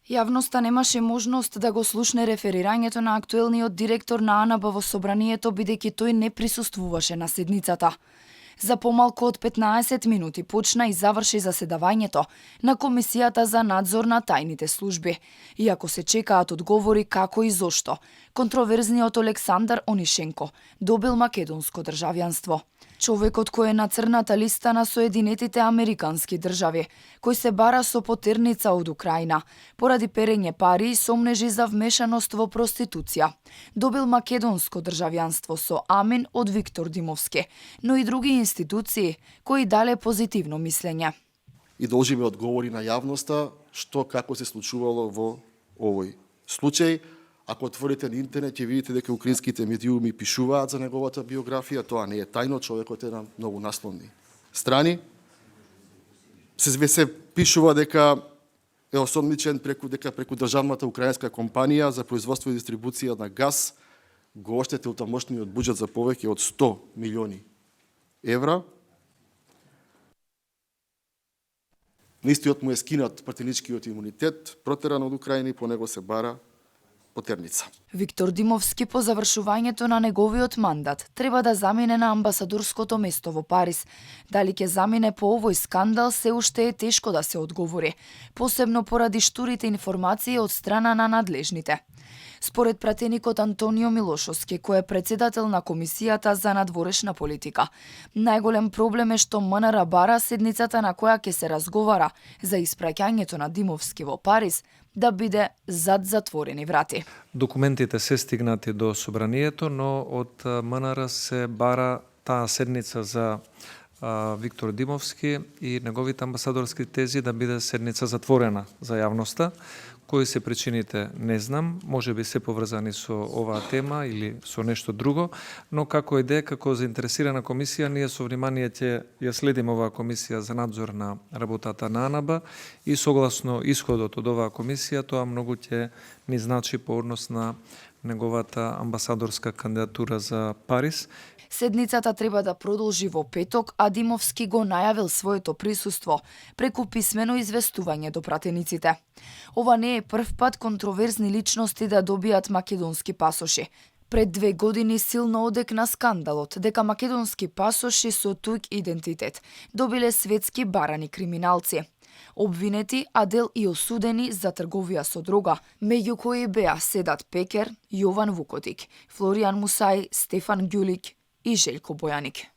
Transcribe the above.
Јавноста немаше можност да го слушне реферирањето на актуелниот директор на АНБ во собранието, бидејќи тој не присуствуваше на седницата. За помалку од 15 минути почна и заврши заседавањето на Комисијата за надзор на тајните служби. Иако се чекаат одговори како и зошто, контроверзниот Олександар Онишенко добил македонско државјанство. Човекот кој е на црната листа на Соединетите Американски држави, кој се бара со потерница од Украина, поради перење пари и сомнежи за вмешаност во проституција. Добил македонско државјанство со амин од Виктор Димовски, но и други институции кои дале позитивно мислење. И должиме одговори на јавноста што како се случувало во овој случај. Ако отворите на интернет, ќе видите дека украинските медиуми пишуваат за неговата биографија, тоа не е тајно, човекот е на многу насловни страни. Се пишува дека е осомничен преку државната украинска компанија за производство и дистрибуција на газ го оштетил тамошниот буџет за повеќе од 100 милиони евра. Наистиот му е скинат пратеничкиот имунитет, протеран од Украина и по него се бара потерница. Виктор Димовски по завршувањето на неговиот мандат треба да замине на амбасадорското место во Париз. Дали ќе замине по овој скандал се уште е тешко да се одговори, посебно поради штурите информации од страна на надлежните. Според пратеникот Антонио Милошовски, кој е председател на Комисијата за надворешна политика, најголем проблем е што МНР бара седницата на која ќе се разговара за испраќањето на Димовски во Париз да биде зад затворени врати. Документите се стигнати до собранието, но од МНР се бара таа седница за Виктор Димовски и неговите амбасадорски тези да биде седница затворена за јавноста. Кои се причините не знам, може би се поврзани со оваа тема или со нешто друго, но како идеја, како заинтересирана комисија, ние со внимание ќе ја следиме оваа комисија за надзор на работата на АНБ и согласно исходот од оваа комисија, тоа многу ќе ни значи по однос на неговата амбасадорска кандидатура за Париз. Седницата треба да продолжи во петок, а Димовски го најавил своето присуство преку писмено известување до пратениците. Ова не е прв пат контроверзни личности да добијат македонски пасоши. Пред 2 години силно одекна скандалот дека македонски пасоши со туѓ идентитет добиле светски барани криминалци. Обвинети, а дел и осудени за трговија со дрога, меѓу кои беа Седат Пекер, Јован Вукотик, Флоријан Мусај, Стефан Ѓулик и Желко Бојаник.